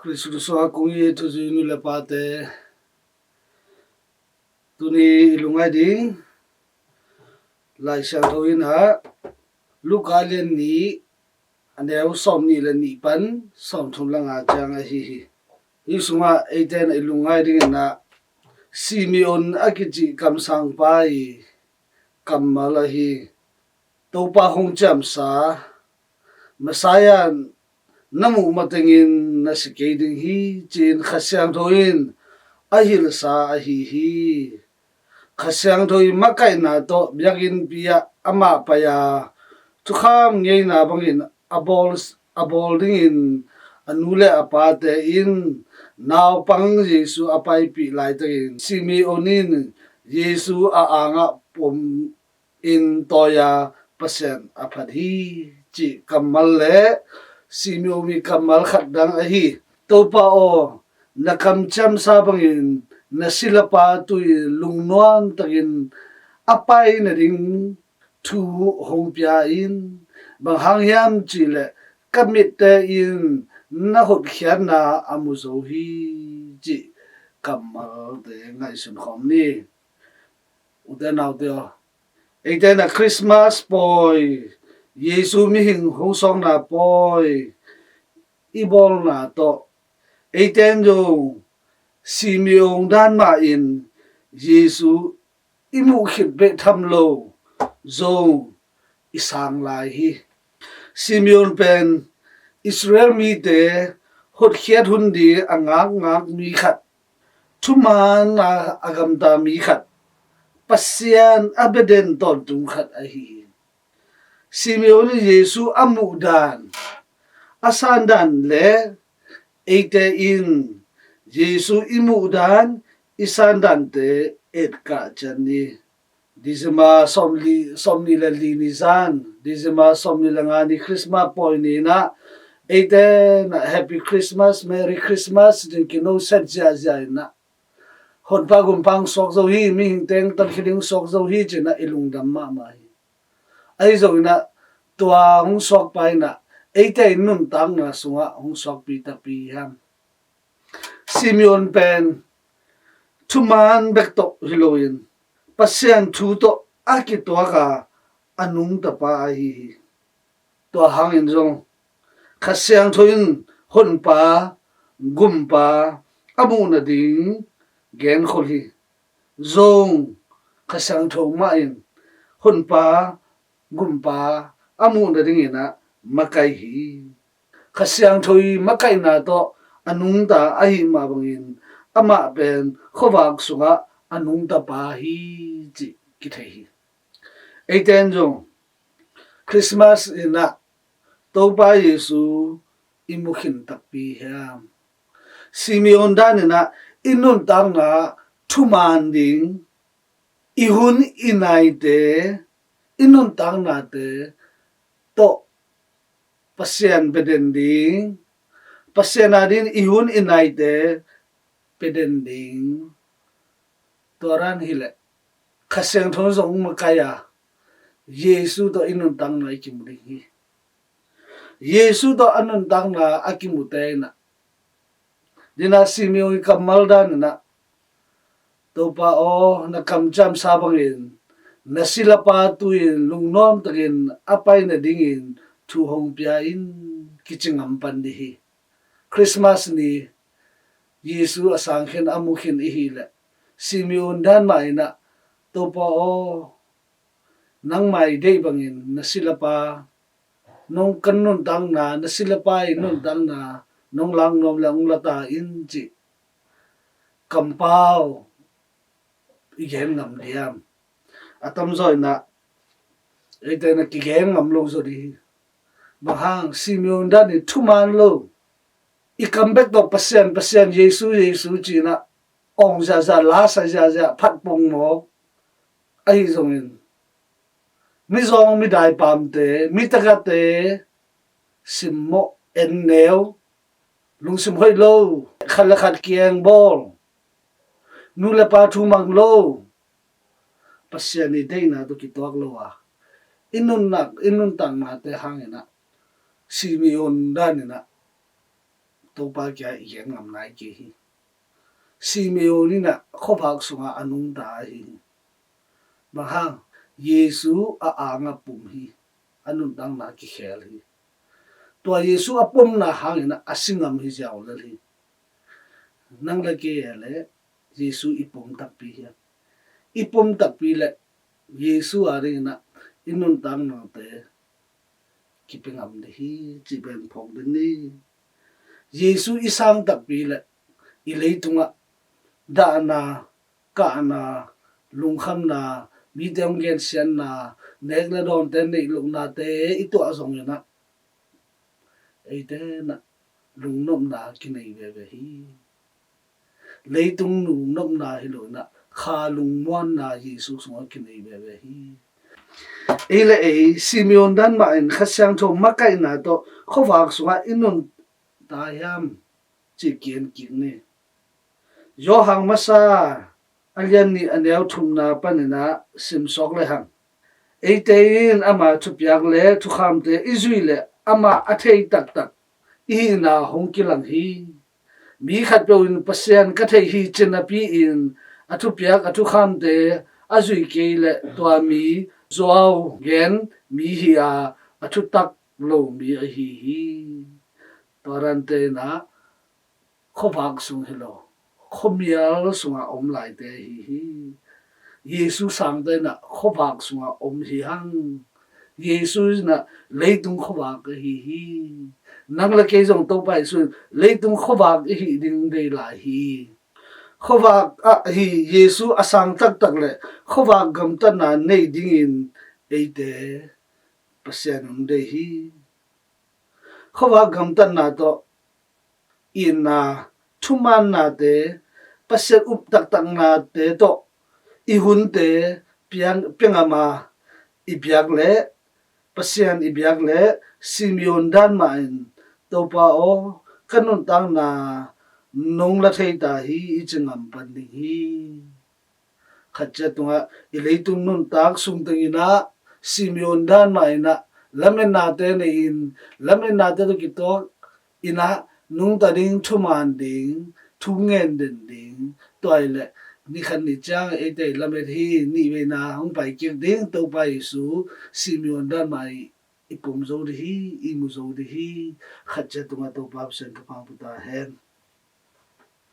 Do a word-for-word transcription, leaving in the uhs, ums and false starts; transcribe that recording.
Khrih sungah kong it thuzui nu le pate, tuni i lungngai ding Lai Siangtho in ah Luka lian nih, a neu sawmnih le nih pan sawmthum le nga ciang ahi hi. Hih sungah eite in ah i lungngai dingin ah Simeon a kici kamsangpa i kammal ahi. Topa hong ciamsa, Messiah na muh matengin na si kei ding hi, ci-in Kha Siangtho in a hilhsa ahi hi. Kha Siangtho i makaihna tawh biakinnpi ah amah pai a, thukham ngeina bangin a bawl, a bawl dingin a nu le a pate in naupang Jesu a paipih laitakin Simeon in Jesu a angah pom in tawi a, Pasian a phat hi, cih kammal le Simeon i kammal khat dang ahi. Topa aw, na kamciamsa bangin na silapa tui lungnuam takin a pai nading thu hong pia in. Bang hang hiam cihleh ka mitte in na hotkhiatna a mu zo hi, cih kammalte ngaihsun khawm ni. Ute naute aw, eite in ah Christmas pawi, Jesu mihing hong suakna pawi i bawlna tawh, eite in zong Simeon dan mahin Jesu i muh khit bek tham lo zong i sang lai hi. Simeon pen Israel mite hotkhiat hun ding a ngakngak mi khat, thuman a, a gamta mi khat, Pasian a bia den tawntung khat ahi hi. Simeon in Jesu a muh dan, a san dan le eite in Jesu i muh dan, i san dante etkah ciat ni. December sawmli, sawmnih le li ni zan, December sawmnih le nga ni Christmas pawi ni in ah eite in ah Happy Christmas, Merry Christmas, din kino set ziahziah in ah, Honpa gumpa hong suak zo hi, mihing teng tan khin hong suak zo hi, ci-in ah i lungdam mahmah hi. Ahi zongin ah tua hong suakpa in ah eite i nuntakna sungah hong suakpi takpi hiam? Simeon pen thuman bek tawh hi loin Pasian thu tawh a kituak a, a nungtapa ahi hi. Tua hangin zong Kha Siangtho in Honpa, Gumpa a muh nading genkhol hi. Zong Kha Siangtho mah in Honpa, Gumpa a muh nadingin ah makai hi. Kha Siangtho i makaihna tawh a nungta ahih mah bangin amah pen khuavak sungah a nungtapa hi, cih kithei hi. Eite in zong Christmas in ah Topa Jesu i mu khin takpi hiam? Simeon dan in ah i nuntakna thuman ding, i hun i naite, i nuntaknate tawh Pasian bia den ding, Pasian adingin i hun i naite bia den ding. Tua dan hileh Kha Siangtho zong makai a, Jesu tawh i nuntakna i kimu ding hi. Jesu tawh a nuntakna a kimute in ah, din ah Simeon i kammal dan in ah, Topa aw, na kamciamsa bangin na silapa tui in lungnuam takin a pai nadingin thu hong pia in, kici ngam pan ding hi. Christmas ni Jesu a sang khin, a mu khin i hih leh Simeon dan mah in ah, Topa aw, nangmah i deih bangin na silapa, nong, ka nuntakna, na silapa i nuntakna nong lak nuam leh hong la ta in, cih kampau i gen ngam diam? A tamzaw in ah eite in ah kigen ngam lo zaw ding hi. Bang hang? Simeon dan in thuman lo, i kam bek tawh Pasian, Pasian, Jesu, Jesu ci-in ah awng ziahziah, la sa ziahziah, phat pongmawk. Ahi zongin mizawng, midaipamte, mi tagahte simmawh, en neu, lungsim hoih lo, khat le khat kieng bawl, nu le pa thu mang lo, Pasian i deihna tawh kituak lo a, i nunnak, i nuntaknate hangin ah Simeon dan in ah Topa kiangah i gen ngam nai kei hi. Simeon in ah khuavak sungah a nungta ahi hi. Bang hang? Jesu a angah pum hi. A nuntakna kikhel hi. Tua Jesu a pumna hangin ah a si ngam hi ziau lel hi. Nang le kei e le Jesu i pum takpi hiam? I pum takpi le Jesu a dingin ah i nuntaknate kipia ngam ding hi, cih pen phawk ding ni. Jesu i sang takpi le i leitungah dahna, kahna, lungkhamna, mite hong gensiatna, nek le dawnte neih lohnate i tuah zongin ah eite in ah lungnopna kinei veve hi. Leitung lungnopna hi lo in ah kha lungmuanna Jesu sungah kinei veve hi. Ei le ei Simeon dan mahin Kha Siangtho makaihna tawh khuavak sungah i nunta hiam cih ki-en kik ni. Johan Masa a lian nih a neu thumna panin ah simsawk lehang, eite in ama thupiak le thukhamte i zuih leh amah a thei taktak i hihna hong kilang hi. Mi khatpeuh in Pasian ka thei hi ci napi-in a thupiak a thukhamte a zuih kei leh tua mi zuau gen mi hi a, a thutak lo mi ahi hi. Tua dante in ah khuavak sung hi lo, khuamial sungah om laite ahi hi. Jesu sangte in ah khuavak sungah om hi hang. Jesu in ah leitung khuavak ahi hi. Nang le kei zong Topa Jesu in leitung khuavak i hih ding dei lai hi. Khuavak ah hi Jesu a sang taktak le khuavak gamtatna nei dingin eite Pasian hong dei hi. Khuavak gamtatna tawh itna, thumannate, Pasian up taktaknate tawh i hunte piang, piangam a i biak leh Pasian i biak leh Simeon dan mahin Topa aw, ka nuntakna nong la thei ta hi i ci ngam pan ding hi. Khat ciat tungah i leitung nuntak sung tengin ah Simeon dan mahin ah lametnate nei-in, lametnate tawh kituak in ah nungta ding, thuman ding, thu ngen den ding, tua hi leh ni khat ni ciang eite lamet hi. Nihveina hong pai kik ding Topa Jesu Simeon dan mah i pum zo ding hi, i mu zo ding hi. Khat ciat tungah Topa Pasian ka pangpih ta hen.